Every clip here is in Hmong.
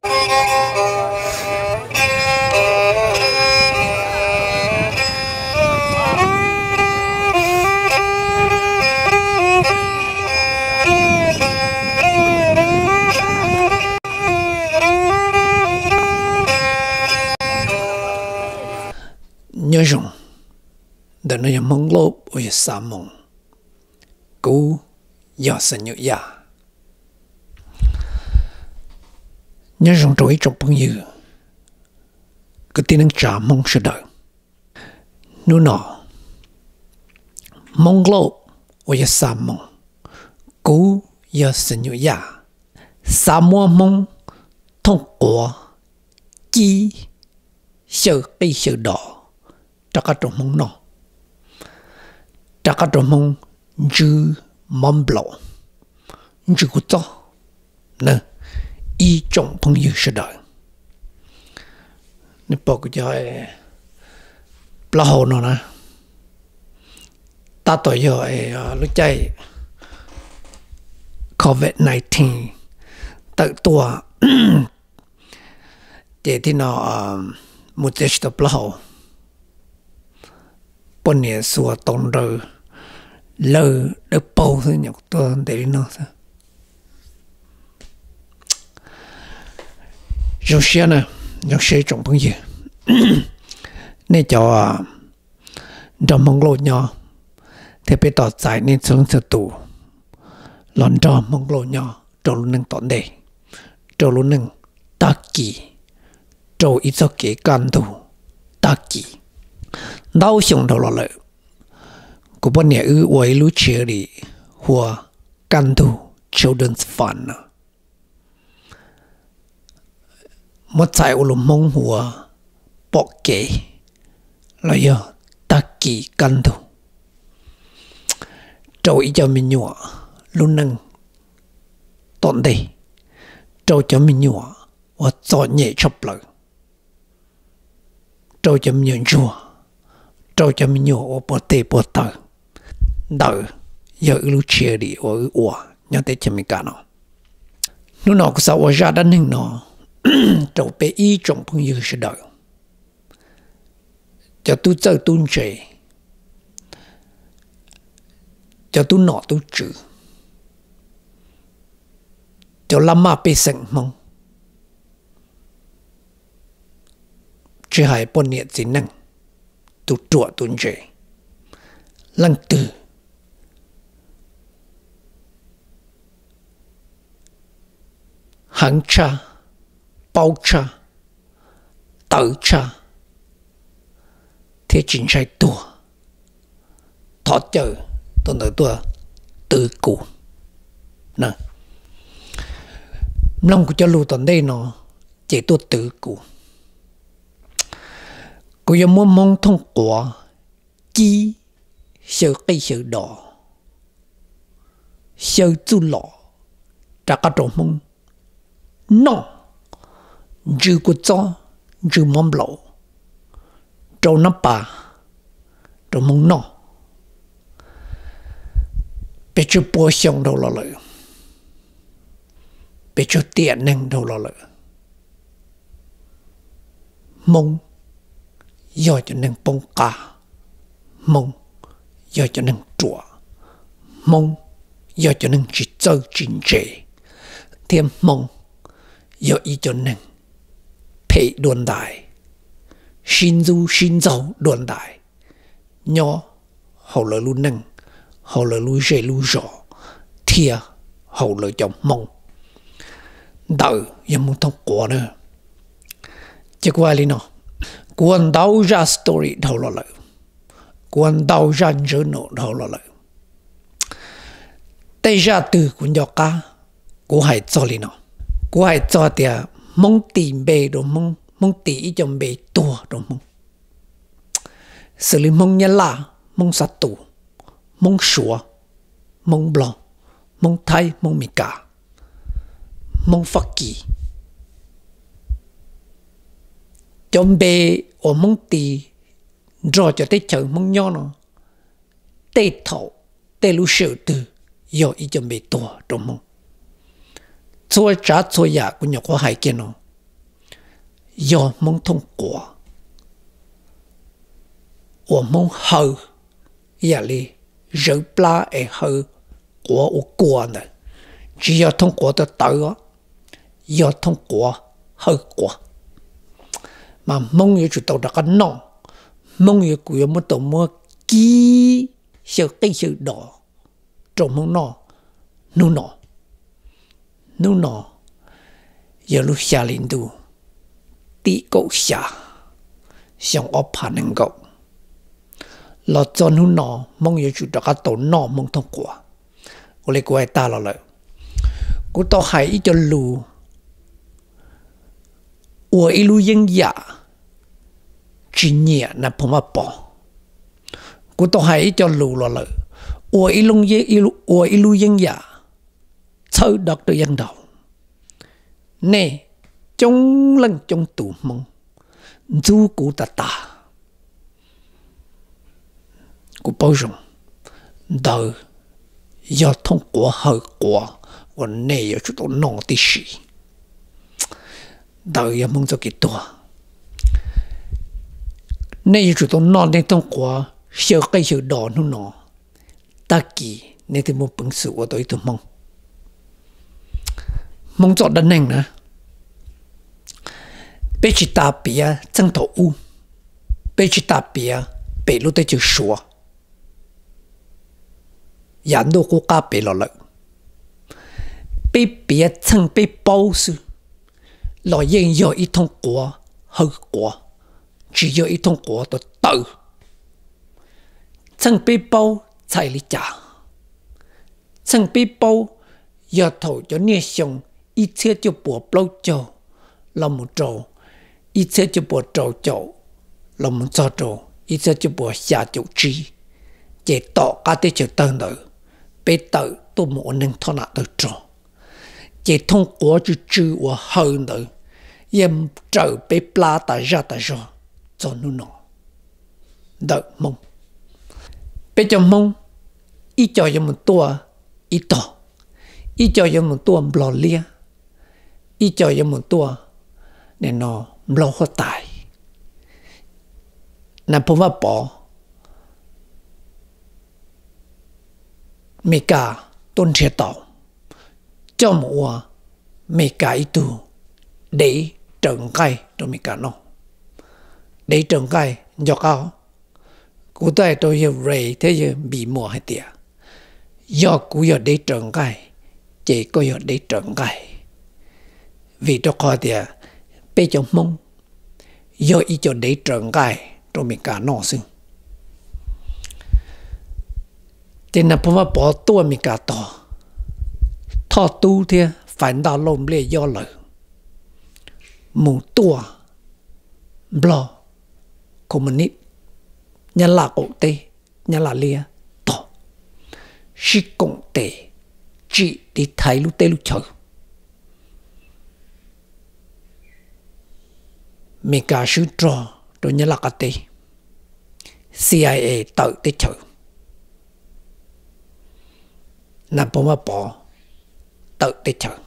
Nyob zoo, ntawm no yog Hmoob Lauj uas yog Xa Moos, kuv yog Xeem Nyuj Yaj. Nyob zoo rau ib tsoom phooj ywg kwv tij neej tsa Hmoob sawv daws. Hnub no Hmoob Lauj uas yog Xa Moos, kuv yog Xeem Nyuj Yaj, xav muab Hmoob Thooj Quav cib xyaw qij xyaw dos rov qab rau Hmoob noj, rov qab rau Hmoob ntsws mov nplaum, ntsws kua txob na, ib tsoom phooj ywg sawv daws. Nws pom kuv cov plaub hau no na, tab tom yog lub caij covid nineteen tawm tuaj, ces tib no mus txiav tsis tau plaub hau, poj niam xuas tau nraws lawv dawb paug xwb, nyuam qhuav tuaj ntev li no xwb. Zoo siab na, zoo siab tsoom phooj ywg, nej cov nrog Hmoob Lauj nyob, thiab peb tos txais nej txhua leej txhua tus los nrog Hmoob Lauj nyob rau lub neej tom ntej, rau lub neej tag kis, rau ib txoj kev kaj ntug tag kis. Ntau xyoo dhau los lawm, kuv poj niam wb ua ib lub charity hu ua Kaj Ntug Children's Fund no, muab txhais ua lus Hmoob hu ua pom kev los yog tag kis kaj ntug, rau ib co me nyuam lub neej tom ntej, rau cov me nyuam uas txom nyem tshaj plaws, rau cov me nyuam ntsuag, rau cov me nyuam uas puas tes puas taw. Ntawd yog wb lub charity uas wb ua nyob teb chaws Amelikas no. Hnub no kuv xav ua zaj dab neeg no rau peb ib tsoom phooj ywg sawv daws, cov tub txawj tub ntse, cov tub nom tub tswv, cov laj maj pej xeem Hmoob, tsis hais poj niam txiv neej, tus ruam tus ntse, leej twg heev tshaj, paub tshaj, tawv tshaj thiab tsis ntshai tuag, thov caw tus ntawd tuaj twv kuv. Mloog kuv cov lus tom ntej no ces tuaj twv kuv. Kuv yuav muab Hmoob Thooj Quav cib xyaw qij xyaw dos, xyaw txuj lom rov qab rau Hmoob noj, ntsws kua txob, ntsws mov nplaum, rau nab pas rau Hmoob noj. Pes tsawg pua xyoo dhau los lawm, pes tsawg tiam neeg dhau los lawm, Hmoob yog cov neeg poob qab, Hmoob yog cov neeg ruam, Hmoob yog cov neeg tsis txawj tsis ntse, thiab Hmoob yog ib cov neeg phem dua ntais, sib ntxub sib ntxaug dua ntais nyob hauv lawv lub neej, hauv lawv lub zej lub zos, thiab hauv lawv cov Hmoob. Ntawd yog Hmoob Thooj Quav na. Ces kuv hais li no, kuv ua ntau zaj story dhau los lawm, kuv ua ntau zaj ntawv no dhau los lawm. Tej zaj twg kuv nco qab, kuv hais txog li no. Kuv hais txog tias Hmoob tis npe rau Hmoob, Hmoob tis ib co npe tuag rau Hmoob, xws li Hmoob Nyab Laj, Hmoob Xab Tus, Hmoob Suav, Hmoob Nplog, Hmoob Thaib, Hmoob Meskas, Hmoob Fab Kis. Cov npe uas Hmoob tis nrog cov teb chaws Hmoob nyob no, tej thaum tej lub sij hawm twg yog ib co npe tuag rau Hmoob. Txhua tsav txhua yam kuv nyuam qhuav hais kiag no yog Hmoob thooj quav uas Hmoob haw, ib yam li zawv plab es haw quav ua kua ntawd, tsis yog thooj quav tawv tawv os, yog thooj quav, haw quav. Mas Hmoob yuav tsum tau rov qab noj, Hmoob yuav kuv yuav muab tau muab kib xyaw qij xyaw dos rau Hmoob noj hnub no. Hnub no yog lub xya hli ntuj tim kaum xya, xyoo ob phav nees nkaum. Los txog hnub no Hmoob yuav tsum rov qab tau noj Hmoob thooj quav. Ua li kuv hais tag los lawm, kuv tau hais ib co lus ua ib lub yeeb yam tsis nyiam Nas Phoos Vaj Pov. Kuv tau hais ib co lus los lawm, ua ib lub yeeb yam txhawb Doctor Yeej Nraug. Nej coob leej coob tus Hmoob ntxub kuv tas tas. Kuv paub zoo, ntawd yog thooj quav haw quav uas nej yuav tsum tau noj tib si. Ntawd yog Hmoob txoj kev tuag. Nej yuav tsum tau noj nej thooj quav xyaw qij xyaw dos hnub no, tag kis nej thiaj muaj peev xwm ua tau ib tug Hmoob. Hmoob txoj dab neeg na, peb tsis tas piav txheej thaum ub, peb tsis tas piav pem lub teb chaws Suav, yav ntuj qub qab pem los lawm. Peb piav txheej peb paub xwb los yeej yog ib thooj quav haw quav, tsis yog ib thooj quav tawv tawv. Txheej peb paub txhais li cas? Txheej peb paub yog thaum cov niaj xyoo ib txhiab cuaj puas plaub caug los mus rau ib txhiab cuaj puas rau caum los mus txog rau ib txhiab cuaj puas xya caum tsib, ces tom qab teb chaws tawg ntawd, peb tawm tuaj mus ua neeg thoj nam tawg rog, ces thooj quav tsw tsw uas haw ntawd yeej raws peb plab tas zaj tas zog txog hnub no ntawm Hmoob. Peb cov Hmoob, ib co yuav mus tuaj ib tog, ib co yuav mus tuaj Nplog liab, ib co yuav mus tuaj Nplog huab tais. Nas Phoos Vaj Pov, Mes Kas tuaj nrhiav tau, coj mus ua Mes Kas ib tug dev raws nqaij rau Mes Kas noj. Dev raws nqaij nco qab, kuv twb hais rau yawg Ray thiab yawg Npis Muas hais tias, yog kuv yog dev raws nqaij, ces koj yog dev raws nqaij. Vim rau qhov tias peb cov Hmoob yog ib co dev raws nqaij rau Mes Kas noj xwb. Ces Nas Phoos Vaj Pov tuaj Mes Kas tog, Thoj Tub thiab Fais Ntaj Lauj Npliaj Yob lawv mus tuaj Nplog Communist, Nyab Laj qaum teb, Nyab Laj liab tog, sib koom tes tsim tiv thaiv lub teb lub chaw. Mes Kas swb rog rau Nyab Laj qab teb, CIA tawm teb chaws, Nas Phoos Vaj Pov tawm teb chaws.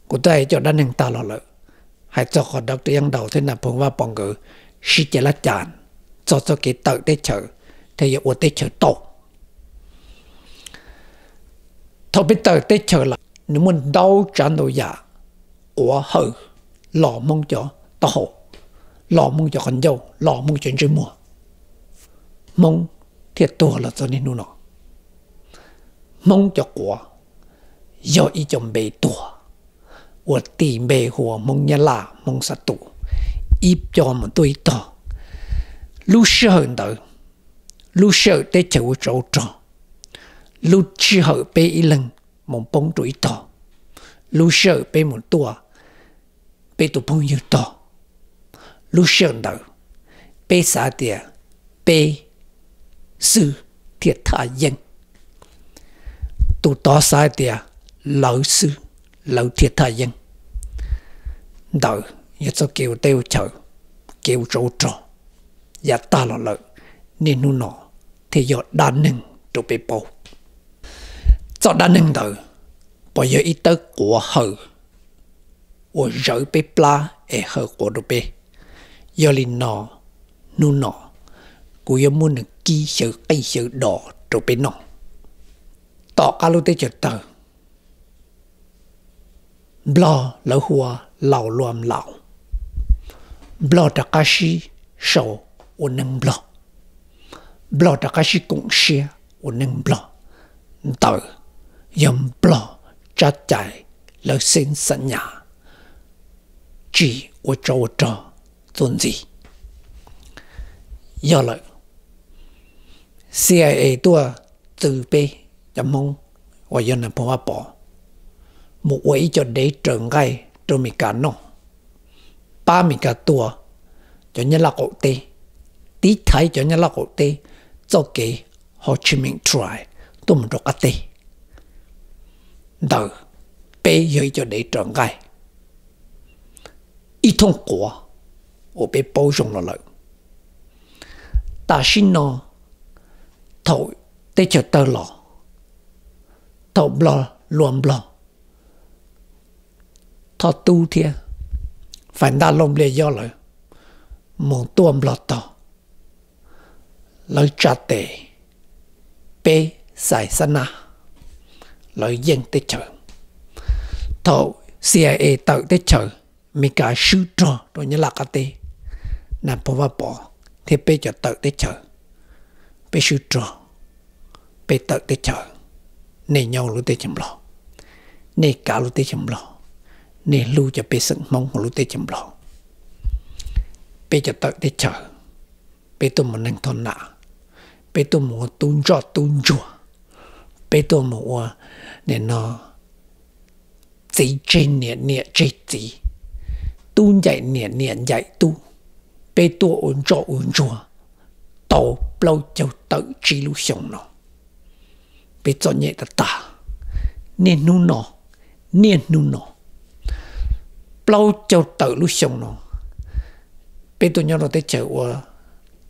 Kuv twb hais cov dab neeg tag los lawm, hais txog qhov Doctor Yeej Nraug thiab Nas Phoos Vaj Pov nkawd sib cav laj cas txog txoj kev tawm teb chaws thiab yuav ua teb chaws tau. Thaum peb tawm teb chaws lawm, nws muaj ntau tsav ntau yam quav haw los Hmoob cov taub hau, los Hmoob cov qhov ncauj, los Hmoob cov ntsej muag, Hmoob thiaj tuag los txog niaj hnub no. Hmoob cov quav yog ib co npe tuag uas tis npe hu ua Hmoob Nyab Laj, Hmoob Xab Tus, ib co mus tuaj ib tog. Lub sij hawm ntawd, lub sij hawm teb chaws ua tsov rog, lub sij hawm peb ib leeg mus poob rau ib tog, lub sij hawm peb mus tuaj peb tus phooj ywg tog, lub sij hawm ntawd peb xav tias peb xwb thiaj thaj yeeb. Tus tod xav tias lawv xwb lawv thiaj thaj yeeb. Ntawd yog txoj kev ua teb ua chaw, kev ua tsov ua rog yav tag los lawm, niaj hnub no thiaj yog dab neeg rau peb paub. Txoj dab neeg ntawd puas yog ib tawb quav haw uas zawv peb plab es haw quav rau peb. Yog li no, hnub no kuv yuav muab nws kib xyaw qij xyaw dos rau peb noj. Tom qab lub teb chaws tawg, Nplog lawv hu ua Laus Luam Laus. Nplog rov qab sib sau ua neeg Nplog. Nplog rov qab sib koom siab ua neeg Nplog. Ntawd yog Nplog tsab cai lawv xeeb xa nyas tsis ua tsov ua rog txuas ntxiv. Yog lawm, CIA tuaj txwv peb cov Hmoob uas yog Nais Phoo Vaj Pov mus ua ib co dev raws nqaij rau Meskas noj, pab Meskas tua cov Nyab Laj qaum teb, tiv thaiv cov Nyab Laj qaum teb txoj kev Ho Chi Minh Trail tuaj mus rau qab teb. Ntawd peb yog ib co dev raws nqaij, ib thooj quav uas peb paub zoo los lawm. Tam sim no, thaum teb chaws tawg los, thaum Nplog luas Nplog, Thoj Tub thiab Fais Ntaj Looj Npliaj Yob lawv mus tuaj Nplog tog, lawv tsa tes peb Xais Xab Nab, lawv yeej teb chaws. Thaum CIA tawm teb chaws, Meskas swb rog rau Nyab Laj qab teb, Nais Phoo Vaj Pov thiab peb cov tawm teb chaws, peb swb rog, peb tawm teb chaws, nej nyob lub teb chaws Nplog, nej kav lub teb chaws Nplog, nej hlub cov pej xeem Hmoob hauv lub teb chaws Nplog. Peb cov tawm teb chaws, peb tuaj mus neeg thoj nam, peb tuaj mus ua tub ntsoj tub ntsuag, peb tuaj mus ua, nim no, txiv tseg niam niam tseg txiv, tub ncaim niam niam ncaim tub, peb tuaj ua ntsoj ua ntsuag tau plaub caug tawm tsib lub xyoo no. Peb txom nyem tas tas. Niaj hnub no, niaj hnub no, plaub caug tawm lub xyoo no, peb tuaj nyob rau teb chaws ua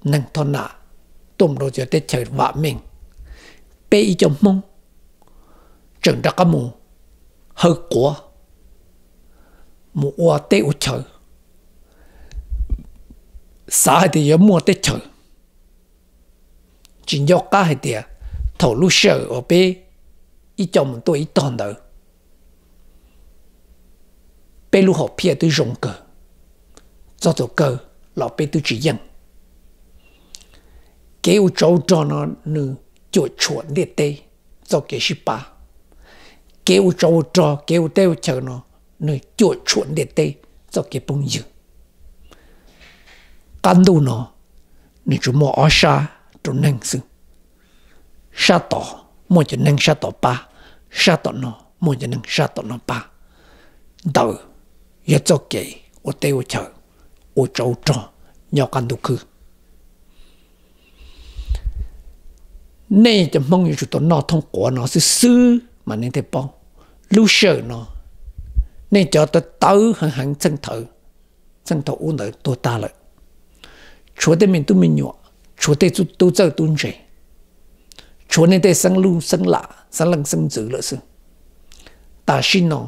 neeg thoj nam, tuaj mus rau cov teb chaws vam meej, peb ib co Hmoob tseem rov qab mus haw quav, mus ua teb ua chaw, xav hais tias yuav muaj teb chaws. Tsis nco qab hais tias thaum lub sij hawm uas peb ib co mus tuaj ib tog ntawd, peb lub hom phiaj twb zoo kawg, txog thaum kawg los peb twb tsis yeej. Kev ua tsov ua rog no nws cuam tshuam ntiaj teb txoj kev sib pab. Kev ua tsov ua rog, kev ua teb ua chaw no nws cuam tshuam ntiaj teb txoj kev phooj ywg. Qab ntuj no nws tsuas muaj ob sab rau neeg xwb. Sab tod muaj cov neeg sab tod pab, sab tom no muaj cov neeg sab tom no pab. Ntawd yog txoj kev ua teb ua chaw, ua tsov ua rog nyob qab ntuj khwb. Nej cov Hmoob yuav tsum tau noj thooj quav no xwb xwb mas nej thiaj paub. Lub sij hawm no, nej cov tawv tawv heev heev txheej thaum, txheej thaum ub ntawd tuag tag lawm. Tshuav tej me tub me nyuam, tshuav tej tub txawj tub ntse, tshuav nej tej xeeb lub xeeb lam xeeb leej xeeb ntxwv lawm xwb. Tam sim no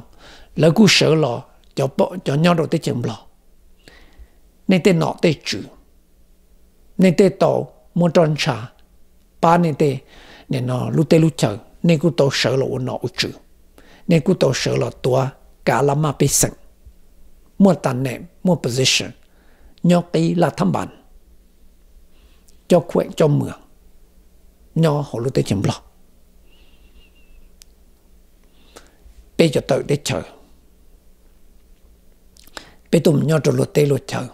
lawv kuj sawv los, cov nyob rau teb chaws Nplog, nej tej nom tej tswv, nej tej tau muab roj ntsha pab nej tej, nim no lub teb lub chaw, nej kuj tau sawv los ua nom ua tswv, nej kuj tau sawv los tuav kav laj maj pej xeem, muaj tam neem muaj position, nyob qib laj thab npas, cob khueem cob mws nyob hauv lub teb chaws Nplog. Peb cov tawm teb chaws, peb tuaj mus nyob rau luag teb luag chaw,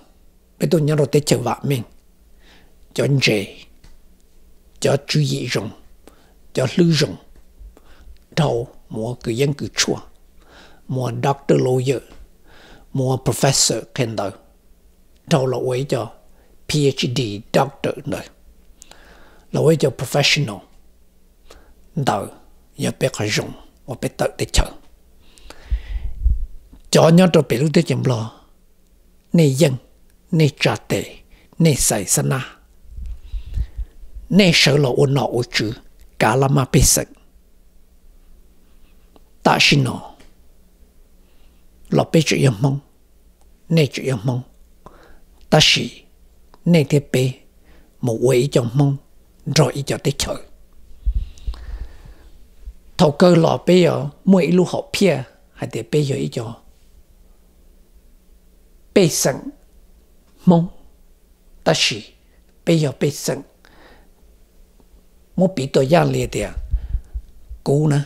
peb tuaj nyob rau teb chaws vam meej, cov ntse, cov tswv yim zoo, cov hlwb zoo, dhau mus ua kws yeeb kws tshuaj, mus ua doctor lawyer, mus ua professor qhia ntawv, dhau los ua ib co PhD doctor ntawd, los ua ib co professional. Ntawd yog peb qhov zoo uas peb tawm teb chaws. Cov nyob rau pem lub teb chaws Nplog, nej yeej, nej tsa tes, nej xaiv xab nab, nej sawv los ua nom ua tswv, kav laj maj pej xeem. Tam sim no los peb tseem yog Hmoob, nej tseem yog Hmoob, tab sis nej thiab peb mus ua ib co Hmoob nrog ib co teb chaws. Thaum kawg los peb yuav muaj ib lub hom phiaj hais tias peb yog ib co pej xeem Hmoob, tab sis peb yog pej xeem, muab piv tau yam li tias kuv na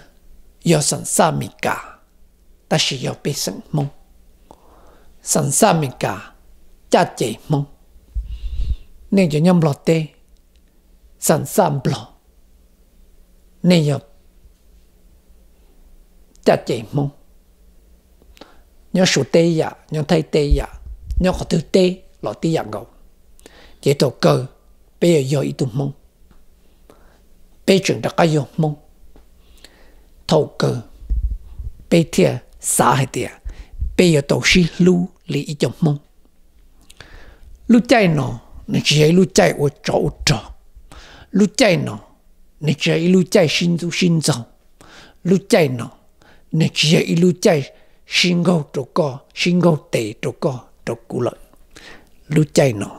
yog xeem Xaj Amelikas, tab sis yog pej xeem Hmoob. Xeem Xaj Amelikas caj ces Hmoob. Nej cov nyob Nplog teb, xeem Xaj Nplog, nej yog caj ces Hmoob. Nyob Suav teb yam, nyob Thaib teb yam, nyob qhov twg teb los tib yam nkaus. Ces thaum kawg peb yuav yog ib tug Hmoob, peb tseem rov qab yog Hmoob. Thaum kawg peb thiaj xav hais tias peb yuav tau sib hlub li ib co Hmoob. Lub caij no nws tsis yog ib lub caij ua tsov ua rog. Lub caij no nws tsis yog ib lub caij sib ntxub sib ntxaug. Lub caij no nws tsis yog ib lub caij sib nkaug rau koj, sib nkaug tes rau koj rau kuv lawm. Lub caij no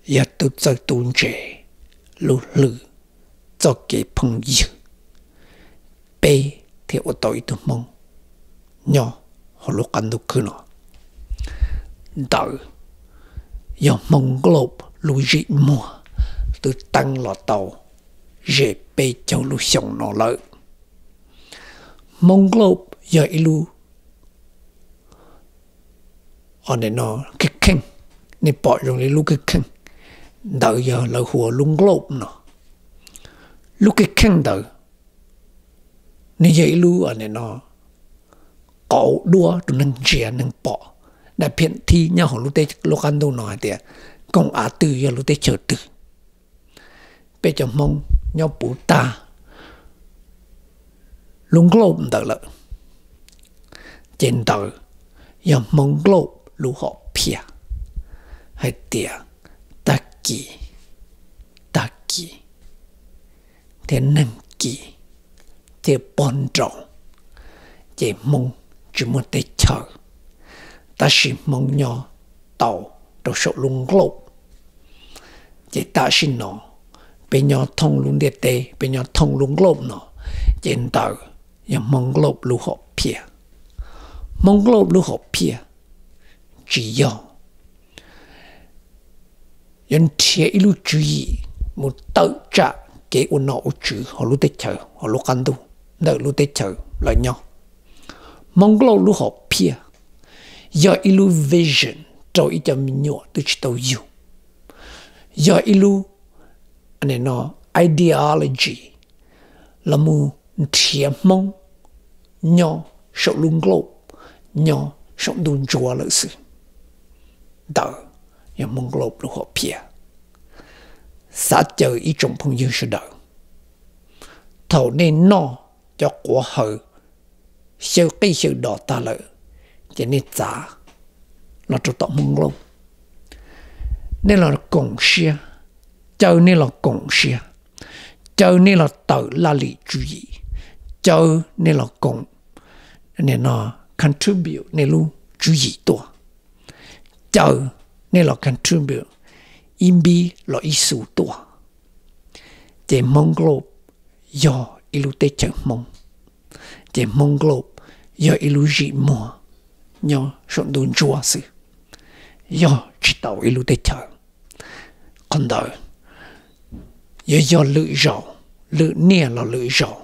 yog tus txawj tus ntse, lub hlwb, txoj kev phooj ywg, peb thiaj ua tau ib tug Hmoob nyob hauv lub qab ntuj khwb no. Ntawd yog Hmoob Nklauj lub zim muag twb teeb los tau ze peb caug lub xyoo no lawm. Hmoob Nklauj yog ib lub kheej kheej, nej pom zoo li lub kheej kheej ntawd yog lawv hu ua lub nklauj no. Lub kheej kheej ntawd nws yog ib lub qauv duab rau neeg ntsia neeg pom, dab phiam thib nyob hauv lub qab ntuj no hais tias koom av twg yog lub teb chaws twg. Peb cov Hmoob nyob puv tag lub nklauj ntawd lawm, ces ntawd yog Hmoob Nklauj lub hom phiaj hais tias tag kis, tag kis thiab neeg kis thiab pog nraud, ces Hmoob tsis muaj teb chaws, tab sis Hmoob nyob tau rau saum lub nklauj. Ces tam sim no peb nyob thooj lub ntiaj teb, peb nyob thooj lub nklauj no, ces ntawd yog Hmoob Nklauj lub hom phiaj. Hmoob Nklauj lub hom phiaj tsis yog yuav nrhiav ib lub tswv yim mus tawm tsam kev ua nom ua tswv hauv lub teb chaws, hauv lub qab ntuj, ntawm lub teb chaws lawv nyob. Hmoob Nklauj lub hom phiaj yog ib lub vision rau ib co me nyuam twb tsis tau yug, yog ib lub ideology los mus nrhiav Hmoob nyob saum lub nklauj, nyob saum ntuj ntsuab lawm xwb. Ntawd yog Hmoob Nklauj lub hom phiaj. Xav caw ib tsoom phooj ywg sawv daws, thaum nej noj cov quav haws xyaw qij xyaw dos tag lawm, ces nej txav los rau tom Hmoob Nklauj, nej los koom siab, caw nej los koom siab, caw nej los tawm laj lim tswv yim, caw nej los koom, contribute nej lub tswv yim tuaj, caw nej los contribute ib npib los ib xu tuaj, ces Hmoob Nklauj yog ib lub teb chaws Hmoob, ces Hmoob Nklauj yog ib lub zim muag nyob saum ntuj ntsuab xwb, yog tsis tau ib lub teb chaws. Qhov ntawd yuav yog lwm zaus, lwm niaj los lwm zaus,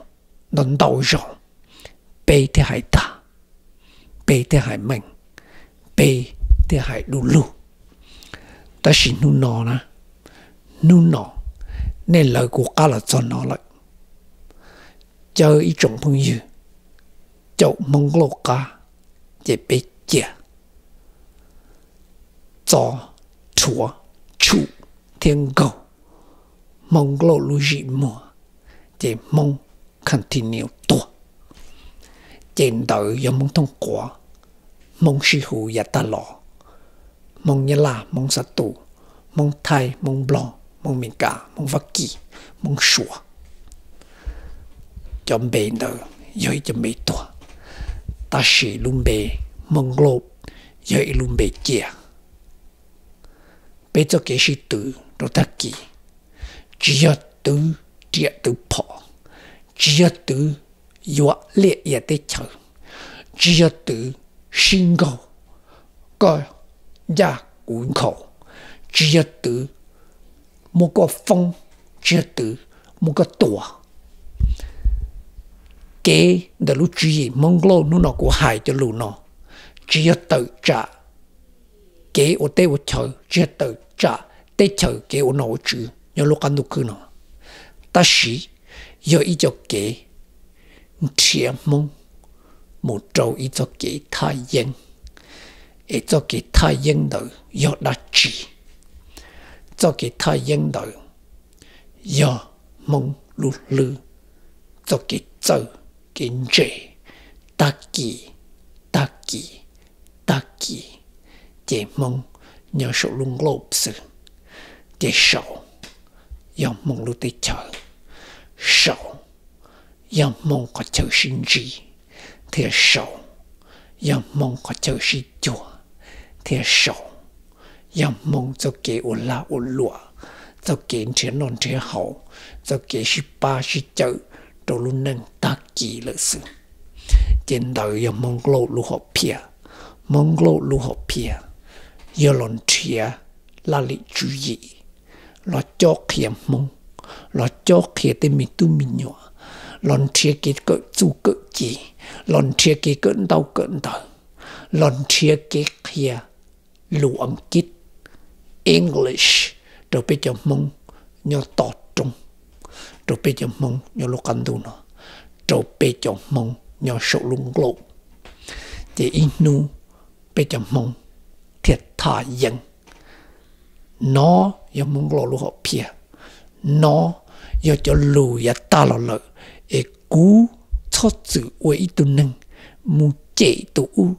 ntau ntau zaus, peb thiaj hais tag, peb thiaj hais meej, peb thiaj hais du lug. Tab sis hnub no na, hnub no nej lawv kuv qab los txog no lawm, caw ib tsoom phooj ywg caum Hmoob Nklauj qab, ces peb cia txo, rhuav, tshum thiab nkaug Hmoob Nklauj lub zim muag, ces Hmoob continue tuag. Ces ntawd yog Hmoob Thooj Quav, Hmoob sib hu yav tag los, Hmoob Nyab Laj, Hmoob Xab Tus, Hmoob Thaib, Hmoob Nplog, Hmoob Amelikas, Hmoob Fab Kis, Hmoob Suav. Cov npe ntawd yog ib cov npe tuag, tab sis lub npe Hmoob Lauj yog ib lub npe cia. Peb txoj kev sib tw rau tag kis tsis yog twv riam twv phom, tsis yog twv yuav liaj ia teb chaws, tsis yog twv sib nkaug koj ncaj kuv nkhaus, tsis yog twv muab koj foob, tsis yog twv muab koj tua. Kev ntawm lub tswv yim Hmoob Lauj hnub no kuv hais cov lus no, tsis yog tawm tsam kev ua teb ua chaw, tsis yog tawm tsam teb chaws kev ua nom ua tswv nyob lub qab ntuj khwb no, tab sis yog ib co kev nrhiav Hmoob mus rau ib txoj kev thaj yeeb, es txoj kev thaj yeeb ntawd yog dab tsi? Txoj kev thaj yeeb ntawd yog Hmoob lub hlwb, txoj kev txawj kev ntse, tag kis, tag kis, tag kis, ces Hmoob nyob saum lub nqlauj xwb. Ces saum yog Hmoob lub teb chaws, saum yog Hmoob qhov chaw sib ntsib, thiab saum yog Hmoob qhov chaw sib cuag, thiab saum yog Hmoob txoj kev ua lag ua luam, txoj kev nrhiav noj nrhiav haus, txoj kev sib pab sib cawm rau lub neej tag kis lawm xwb. Ces ntawd yog Hmoob Lauj lub hom phiaj. Hmoob Lauj lub hom phiaj yog los nrhiav laj lim tswv yim, los cob qhia Hmoob, los cob qhia tej me tub me nyuam, los nrhiav kev kawm txuj kawm ci, los nrhiav kev kawm ntaub kawm ntawv, los nrhiav kev qhia lus Askiv, English, rau peb cov Hmoob nyob tom roob, rau peb cov Hmoob nyob lub qab ntuj no, rau peb cov Hmoob nyob saum lub nqlauj. Ces ib hnub peb cov Hmoob thiaj thaj yeeb. No yog Hmoob Lauj lub hom phiaj. No yog cov lus yav tag los lawm, es kuv txhob txwm ua ib tug neeg mus cem tus ub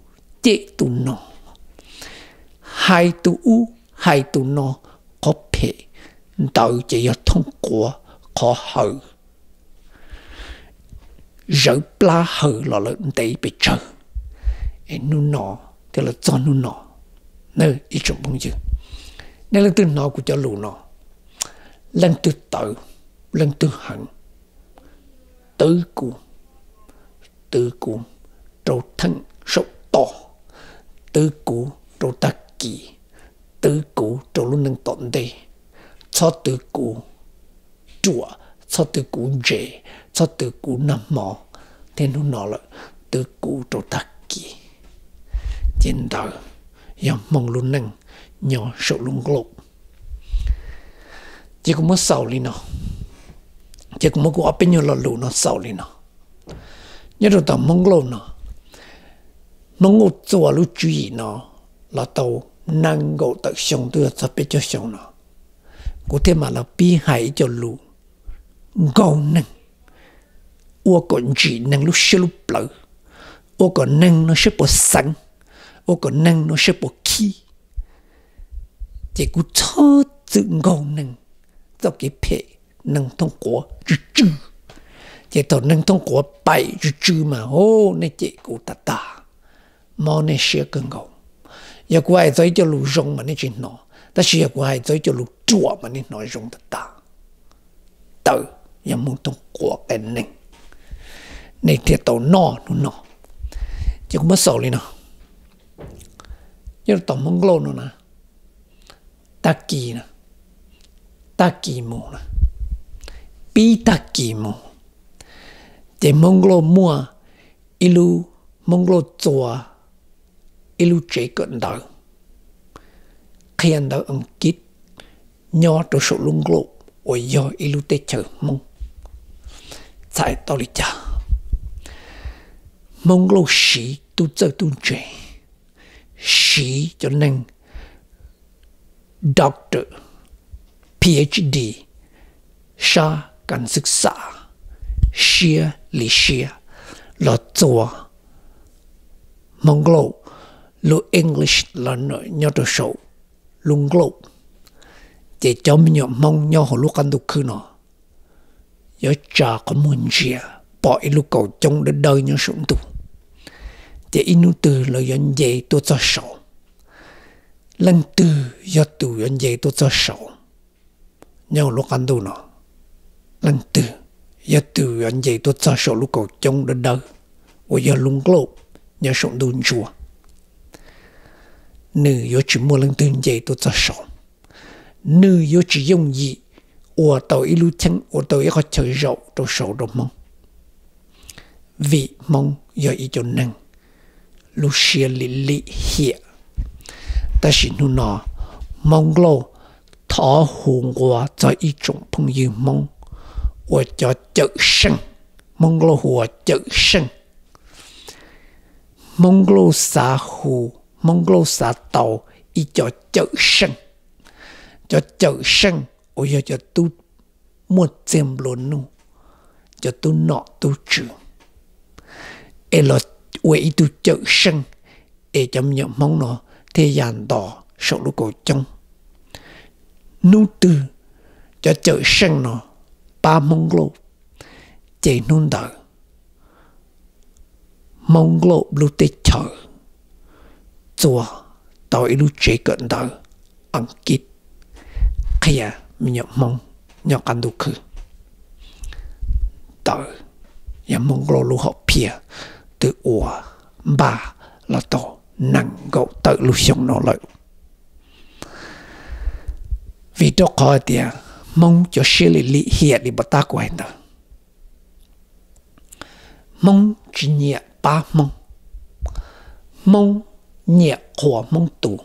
cem tus no, hais tus ub hais tus no qhov phem. Ntawd ces yog thooj quav qhov hawv, zawv plab hawv los lawm ntev pes tsawg. Es hnub no thiaj los txog hnub no, ib tsoom phooj ywg, nej leej twg hnov kuv cov lus no, leej twg tawv, leej twg heev, twv kuv, twv kuv rau theem saum toj, twv kuv rau tag kis, twv kuv rau lub neej tom ntej. Txhob twv kuv ruam, txhob twv kuv ntse, txhob twv kuv nag hmo thiab hnub no lawm, twv kuv rau tag kis. Ces ntawd yog Hmoob lub neej nyob saum lub nqlauj. Ces kuv muab xaus li no, ces kuv muab kuv ob peb nyuag lo lus no xaus li no. Nyob rau tom Hmoob Lauj no, Hmoob Lauj txua lub tswv yim no los tau nees nkaum tawm xyoo twb yog txog peb caug xyoo no, kuv thiaj mam los pib hais ib co lus nkaug neeg, ua kom ntsim neeg lub siab lub plawv, ua kom neeg no siab puas xeev, ua kom neeg no siab puas khib. Ces kuv txhob txwm nkaug neeg txoj kev phem, neeg thooj quav tsw tsw. Ces thaum neeg thooj quav paim tsw tsw mas, o, nej cem kuv tag tag, mob nej siab kawg nkaus. Yog kuv hais txog ib co lus zoo mas nej tsis hnov, tab sis yog kuv hais txog ib co lus ruam mas nej hnov zoo tag tag. Tawm yog Hmoob thooj quav qias neeg, nej thiaj tau noj hnub no. Ces kuv muab xaus li no, nyob rau tom Hmoob Lauj no na, tag kis na, tag kis mus na, pib tag kis mus, ces Hmoob Lauj muaj ib lub, Hmoob Lauj txua ib lub tsev kawm ntawv, qhia ntawv Askiv nyob rau saum lub nqlauj uas yog ib lub teb chaws Hmoob. Txhais tau li cas? Hmoob Lauj siv tub txawj tub ntse, siv cov neeg doctor, PhD, sab kas xwb xav, siab li siab los txua Hmoob Lauj lub English learner nyob rau saum lub nqlauj. Ces cov me nyuam Hmoob nyob hauv lub qab ntuj khwb no yuav tsa qhov muag ntsia pom ib lub kaus coob dawb dawb nyob saum ntuj. ces ib hnub twg lawv yuav nce tuaj txog saud. Leej twg yog tus yuav nce tuaj txog saud nyob lub qab ntuj no? Leej twg yog tus yuav nce tuaj txog saum lub kaus coob dawb dawb uas yog lub nklauj nyob saum ntuj ntsuab? Nws yuav tsis muaj leej twg nce tuaj txog saud. Nws yuav tsis yooj yim ua tau ib lub cheeb, ua tau ib qhov chaw zaum rau saud rau Hmoob, vim Hmoob yog ib cov neeg lub siab lim lim hiam. Tab sis hnub no Hmoob Lauj thov hu nqua txog ib tsoom phooj ywg Hmoob uas cov cawm seej. Hmoob Lauj hu ua cawm seej. Hmoob Lauj xav hu, Hmoob Lauj xav tau ib co cawm seej. Cov cawm seej uas yog cov tub muaj txiag nplua nuj, cov tub nom tub tswv, es los ua ib tug cawm seej, es cov me nyuam Hmoob no thiaj ya nto saum lub kaus coob. Hnub twg cov cawm seej no pab Hmoob Lauj, ces hnub ntawd Hmoob Lauj lub teb chaws txua tau ib lub tsev kawm ntawv Askiv qhia me nyuam Hmoob nyob qab ntuj khwb. Ntawd yog Hmoob Lauj lub hom phiaj twb ua npaj los tau nees nkaum tawm lub xyoo no lawm. Vim rau qhov hais tias Hmoob cov siab lim lim hiam li pom tab kuv hais ntawd. Hmoob tsis nyiam pab Hmoob. Hmoob nyiam qhuas Hmoob tus.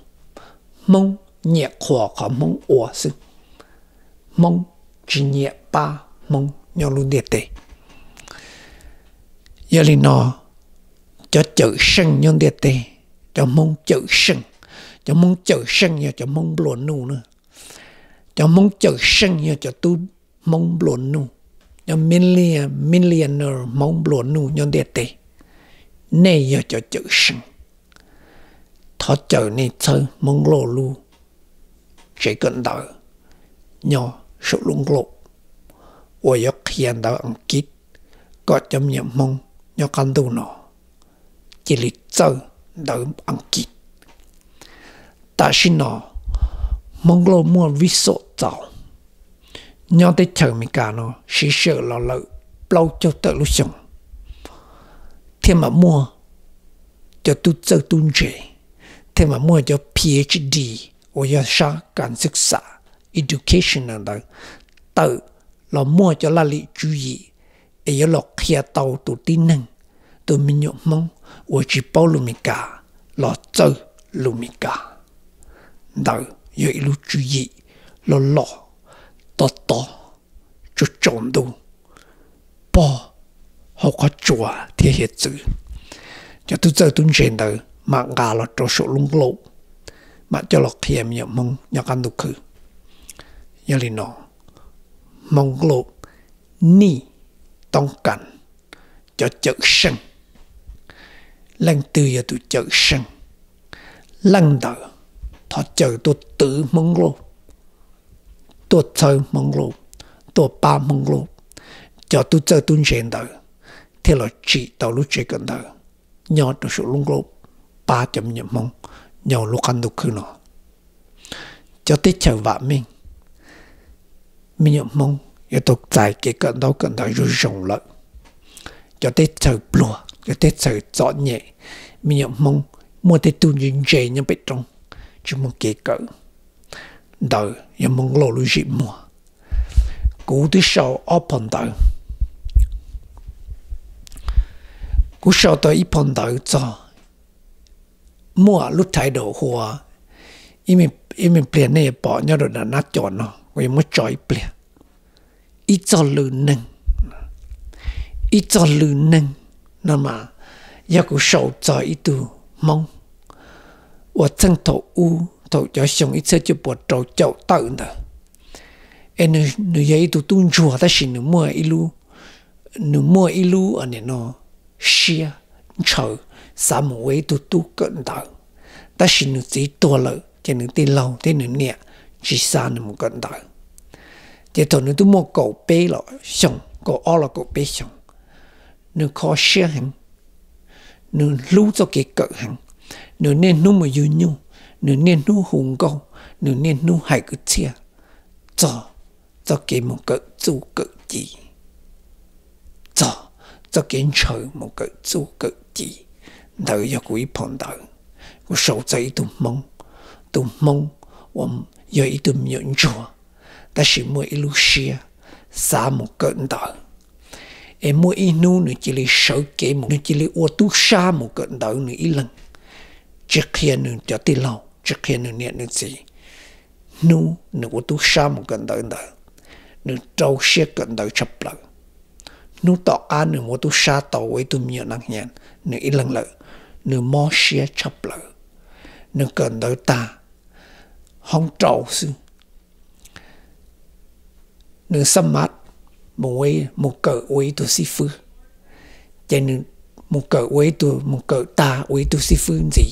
Hmoob nyiam qhuas qhov Hmoob ua xwb. Hmoob tsis nyiam pab Hmoob nyob lub ntiaj teb. Yog li no, cov cawm seej nyob ntiaj teb, cov Hmoob cawm seej, cov Hmoob cawm seej yog cov Hmoob nplua nuj na. Cov Hmoob cawm seej yog cov tub Hmoob nplua nuj, cov millionaire Hmoob nplua nuj nyob ntiaj teb. Nej yog cov cawm seej, thov caw nej txhawb Hmoob Lauj lub tsev kawm ntawv nyob saum lub nklauj uas yuav qhia ntawv Askiv kom cov me nyuam Hmoob nyob qab ntuj no cia li txawj ntawv Askiv. Tam sim no Hmoob Lauj muaj vij xom txaus, nyob teb chaws Amelikas no siv sij hawm los lawm plaub caug tawm lub xyoo, thiaj mam muaj cov tub txawj tub ntse, thiaj mam muaj cov PhD uas yog sab kas xwb xas education ntawd tawm los muaj cov laj lim tswv yim es yuav los qhia tau tus tib neeg, tus me nyuam Hmoob uas tsis paub lus Meskas los txawj lus Meskas. Ntawd yog ib lub tswv yim loj loj, tob tob, tsaus tsaus ntuj, pog hauv qhov tsua thiab hiav txwv. Cov tub txawj tub ntse ntawd mam nqa los rau saum lub nklauj, mam coj los qhia me nyuam Hmoob nyob qab ntuj khwb. Yog li no, Hmoob Lauj nij toob kas cov cawm seej. Leej twg yog tus cawm seej, leej ntawd thov caw tuaj twv Hmoob Lauj, tuaj txhawb Hmoob Lauj, tuaj pab Hmoob Lauj. Cov tub txawj tub ntse ntawd thiaj los tsim tau lub tsev kawm ntawv nyob rau saum lub nklauj pab cov me nyuam Hmoob nyob lub qab ntuj khwb no. Cov teb chaws vam meej, me nyuam Hmoob yuav tau txais kev kawm ntaub kawm ntawv zoo zoo lawm. Cov teb chaws pluag, cov teb chaws txom nyem, me nyuam Hmoob muaj tej tug ntse ntse nyob pem roob tsis muaj kev kawm. Ntawd yog Hmoob Lauj lub zim muag. Kuv twb sau ob phau ntawv. Kuv sau tau ib phau ntawv txog, muaj lub title hu ua, ib me pliag nej yuav pom nyob rau nram nab co no, kuv yuav muab tso ib pliag. Ib txog lwm neeg, ib txog lwm neeg no mas yog kuv sau txog ib tug Hmoob uas txheej thaum ub, thaum cov xyoo ib txhiab cuaj puas rau caum tawm ntawd, es nws yog ib tug tub ntsuag tab sis nws muaj ib lub, nws muaj ib lub, nim no, siab ntshaw xav mus ua ib tug tub kawm ntawv, tab sis nws txiv tuag lawm ces nws tij laug thiab nws niam tsis xa nws mus kawm ntawv. Ces thaum nws twb muaj kaum peb los xyoo, kaum ob los kaum peb xyoo, nws kho siab heev, Nws hlub txoj kev kawm heev, nws niaj hnub mus yug nyuj, nws niaj hnub hu nkauj, nws niaj hnub hais kwv txhiaj txog txoj kev mus kawm txuj kawm ci, txog txoj kev ntshaw mus kawm txuj kawm ci. Ntawd yog kuv ib phau ntawv, kuv sau txog ib tug Hmoob. Tus Hmoob uas yog ib tug me nyuam ntsuag, tab sis muaj ib lub siab xav mus kawm ntawv. Es muaj ib hnub nws cia li sawv kev mus, nws cia li ua tub sab mus kawm ntawv nws ib leeg, tsis qhia nws cov tij laug, tsis qhia nws niam nws txiv. Hnub nws ua tub sab mus kawm ntawv ntawd, nws rau siab kawm ntawv tshaj plaws. Hnub tom qab nws ua tub sab tau ua ib tug me nyuam nas hias nws ib leeg lawm, nws mob siab tshaj plaws. Nws kawm ntawv tag, hoob rau xwb, nws xab mab mus kawm ua ib tug xib fwb. Ces nws mus kawm ua ib tug, mus kawm tag ua ib tug xib fwb ntxiv,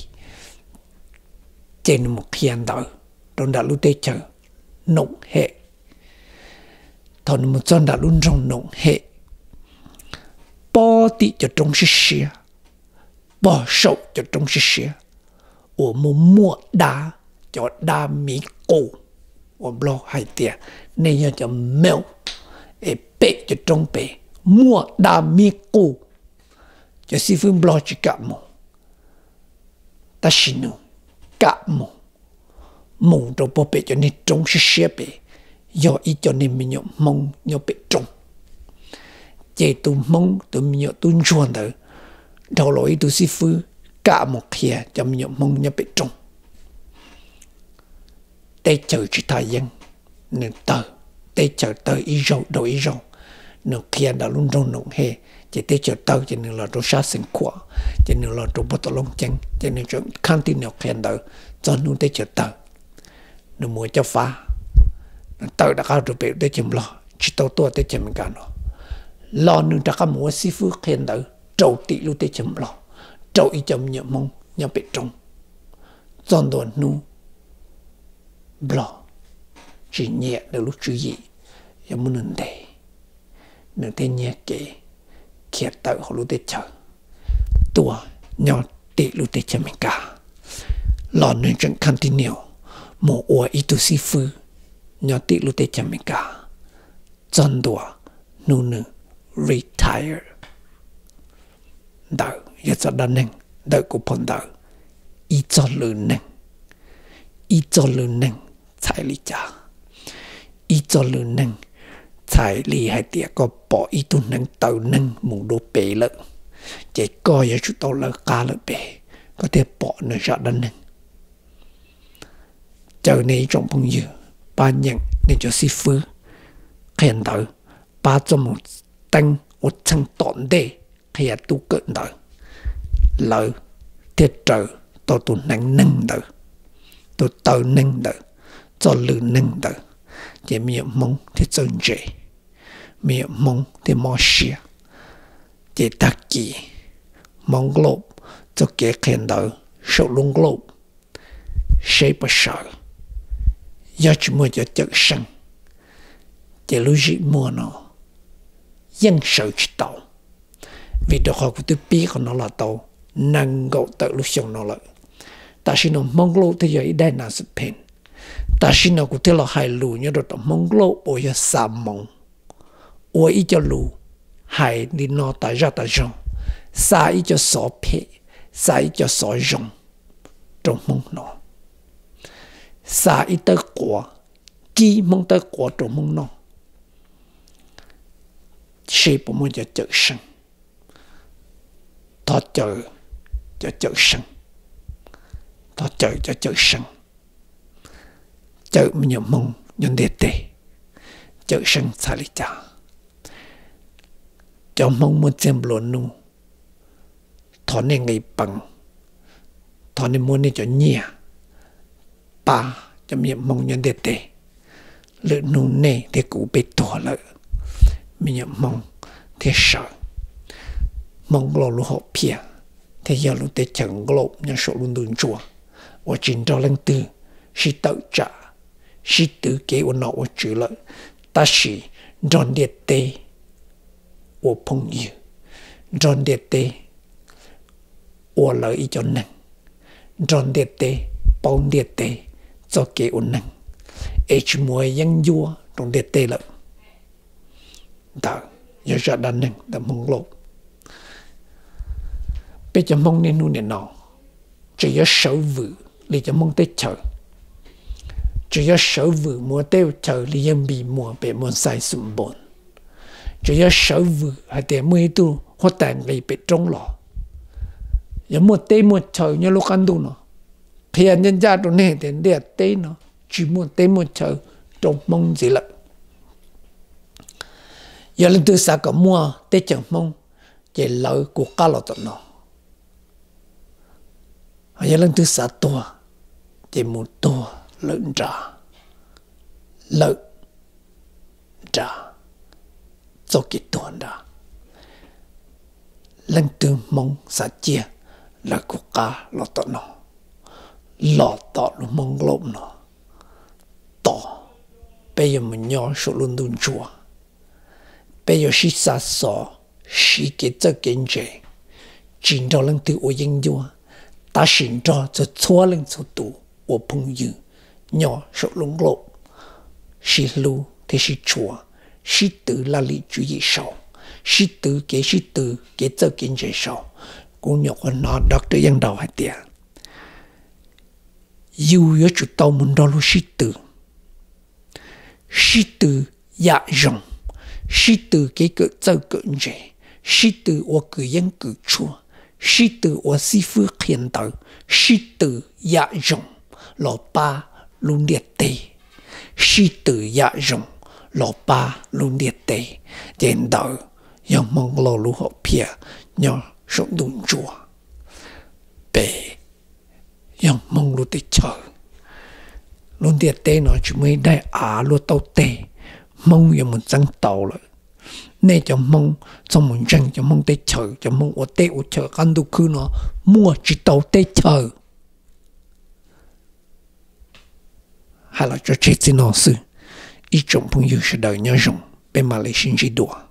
ces nws mus qhia ntawv rau nram lub teb chaws Noom Hem. Thaum nws mus txog nram lub nroog Noom Hem, pog tim cov roob siab siab, pog saum cov roob siab siab uas muaj muaj dab, cov dab miv qus, uas Nplog hais tias nej yog cov mel, es pem cov roob pem muaj dab miv qus. Cov xib fwb Nplog tsis kam mus, tab sis nws kam mus, mus rau pog pem cov niag roob siab siab pem, yog ib co niag me nyuam Hmoob nyob pem roob. Ces tus Hmoob tus me nyuam tub ntsuag ntawd dhau los ib tug xib fwb kam mus qhia cov me nyuam Hmoob nyob pem roob. Teb chaws tsis thaj yeeb, nws tawg, teb chaws tawg ib zaug dhau ib zaug. Nws qhia nram lub nroog Noom Hem, ces teb chaws tawg ces nws los rau sab Xeev Khuam, ces nws los rau pog tom Looj Ceeb, ces nws tseem khab tij nws qhia ntawv txog hnub teb chaws tawg. Nws mus ua Cob Fab, nws tawm rov qab rau pem teb chaws Nplog, tsis tau tuaj teb chaws Amelikas no, los nws rov qab mus ua xib fwb qhia ntawv rau tim lub teb chaws Nplog, rau ib co me nyuam Hmoob nyob pem roob. Txog ntua hnub Nplog tsis nyiam nws lub tswv yim, yog muab nws ntes, nws thiaj nyiag kev khiav tawm hauv lub teb chaws tuaj nyob tim lub teb chaws Amelikas. Los nws tseem khab tij nws mus ua ib tug xib fwb nyob tim lub teb chaws Amelikas, txog ntua hnub nws retire. Ntawd yog txoj dab neeg ntawm kuv phau ntawv, ib txoj lw neeg, ib txoj lw neeg txhais li cas? Ib txoj lw neeg txhais li hais tias koj pom ib tug hneev taw neeg mus dua pem lawm, ces koj yuav tsum tau lawv qab lawm pem, koj thiaj pom nws zaj dab neeg. Caw nej ib tsoom phooj ywg pab nyeem nej cov xib fwb qhia ntawv, pab txoj mus teeb ua txheej tom ntej qhia tub kawm ntawv, lawv thiaj raws tau tus hneev neeg ntawd, tus taw neeg ntawd, txoj lw neeg ntawd, ces me nyuam Hmoob thiaj txawj ntse, me nyuam Hmoob thiaj mob siab. Ces tag kis Hmoob Nklauj txoj kev qhia ntawv saum lub Nklauj seb puas sawv. Yog tsis muaj cov cawm seej, ces lub zim muag no yeej sawv tsis tau. Vim rau qhov kuv twb pib qhov no los tau nees nkaum tawm lub xyoo no lawm. Tam sim no Hmoob Nklauj thiaj yog ib daim nas xas phees. Tam sim no kuv thiaj los hais lus nyob rau tom Hmoob Nklauj uas yog xa moov, ua ib co lus hais li no tas zaj tas zog, xa ib co xov phem, xa ib co xov zoo rau Hmoob hnov, xa ib tawb quav, kib Hmoob tawb quav rau Hmoob noj, seb puas muaj cov cawm seej. Thov caw cov cawm seej, thov caw cov cawm seej, cawm me nyuam Hmoob nyob ntiaj teb, cawm seej txhais li cas. Cov Hmoob muaj txiaj nplua nuj, thov nej nqis peev, thov nej muab nej cov nyiaj pab cov me nyuam Hmoob nyob ntiaj teb. Lwm hnub nej thiab kuv peb tuag lawm, me nyuam Hmoob thiaj sawv. Hmoob Nklauj lub hom phiaj thiaj yog lub teb chaws Nklauj nyob saum lub ntuj ntsuab uas tsis nrog leej twg sib tawm tsam, sib twv kev ua nom ua tswv lawm, tab sis nrog ntiaj teb ua phooj ywg, nrog ntiaj teb ua lawv ib co neeg, nrog ntiaj teb paub ntiaj teb txoj kev ua neeg, es tsis muaj yeeb ncuab rau ntiaj teb lawm. Ntawd yog zaj dab neeg ntawm Hmoob Lauj. Peb cov Hmoob niaj hnub nim no tseem yuav sawv vwm li cov Hmoob teb chaws, tseem yuav sawv vwm mus ua teb ua chaw li yawg Npis Muas pem Muas Xais Xus Npoos, tseem yuav sawv vwm hais tias muaj ib tug huab tais nqis pem roob los, yuav muaj teb muaj chaw nyob lub qab ntuj no. Qhia ncaj ncaj rau nej tias ntiaj teb no tsis muaj teb muaj chaw rau Hmoob ntxiv lawm. Yog leej twg xav kom muaj teb chaws Hmoob, ces lawv kuv qab los tom no. Yog leej twg xav tuag, ces mus tuag lawm nrad, lawm nrad, txoj kev tuag nrad. Leej twg Hmoob xav ciaj, lawv kuv qab los tom no, los tom lub Hmoob Lauj no, tos peb yuav mus nyob saum lub ntuj ntsuab. Peb yuav sib xa xov, siv kev txawj kev ntse, tsis nrog leej twg ua yeeb ncuab, tab sis nrog txhua txhua leej txhua tus ua phooj ywg nyob saum lub Hmoob Lauj, sib hlub thiab sib tshua, sib twv laj lim tswv yim saud, sib twv kev sib tw, kev txawj kev ntse saud. Kuv nyuam qhuav hnov Doctor Yeej Daus hais tias yus yuav tsum tau mus nrog luag sib tw, sib tw yam zoo, sib tw kev kawm txawj kawm ntse, sib tw ua kws yeeb kws tshuaj, sib tw ua xib fwb qhia ntawv, sib tw yam zoo los pab lub ntiaj teb, sib tw yam zoo los pab lub ntiaj teb, ces ntawd yog Hmoob Lauj lub hom phiaj nyob saum ntuj ntsuab. Peb yog Hmoob lub teb chaws. Lub ntiaj teb no tsis muaj ib daim av luaj taub teg Hmoob yuav mus txeeb tau lawm. Nej cov Hmoob txhob mus ntseeg cov Hmoob teb chaws, cov Hmoob ua teb ua chaw qab ntuj khwb no muaj tsis tau teb chaws. Hais los tso tseg txij no xwb. Ib tsoom phooj ywg sawv daws nyob zoo, peb mam li sib ntsib dua.